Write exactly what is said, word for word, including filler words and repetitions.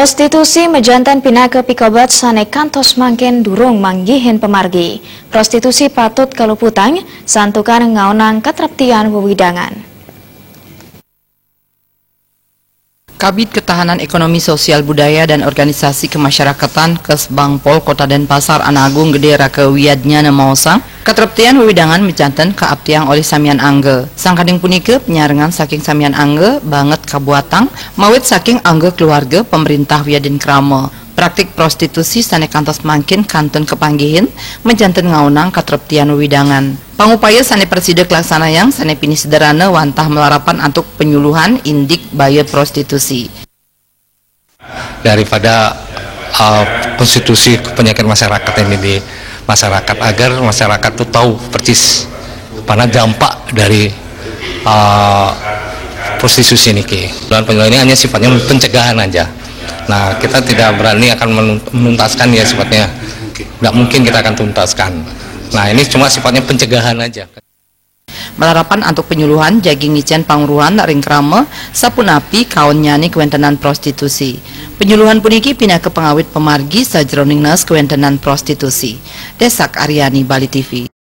Prostitusi majanten pinaka pikobet sane kantos mangkin durung manggihin pamargi. Prostitusi patut kaluputang, santukan ngaonang katreptian wewidangan. Kabid Ketahanan Ekonomi Sosial Budaya dan Organisasi Kemasyarakatan Kesbangpol Kota Denpasar Anagung Gede Raka Wiadnyana maosang, katreptian wewidangan majanten kaaptiang olih samian angga. Sangkaning punika, panyarengan saking samian angga banget kabuatang, mawit saking angga keluarga, pemerintah wiadin krama. Praktik prostitusi sane kantos mangkin kantun kapanggihin, majanten ngaonang katreptian wewidangan. Pangupaya sane prasida kalaksanayang sane pinih sederhana wantah malarapan antuk panyuluhan indik baya prostitusi. Daripada uh, prostitusi penyakit masyarakat ini di masyarakat, agar masyarakat tuh tahu persis mana dampak dari uh, prostitusi niki. Dan penyuluh ini hanya sifatnya pencegahan aja. Nah, kita tidak berani akan menun- menuntaskan, ya, sifatnya. Nggak mungkin kita akan tuntaskan. Nah, ini cuma sifatnya pencegahan aja. Malarapan antuk panyuluhan jagi ngicen pangruhan ring krama, sapunapi kaonnyane kawentenan prostitusi. Panyuluhan puniki pinaka pangawit pamargi sajeroning naes kawentenan prostitusi. Desak Aryani, Bali T V.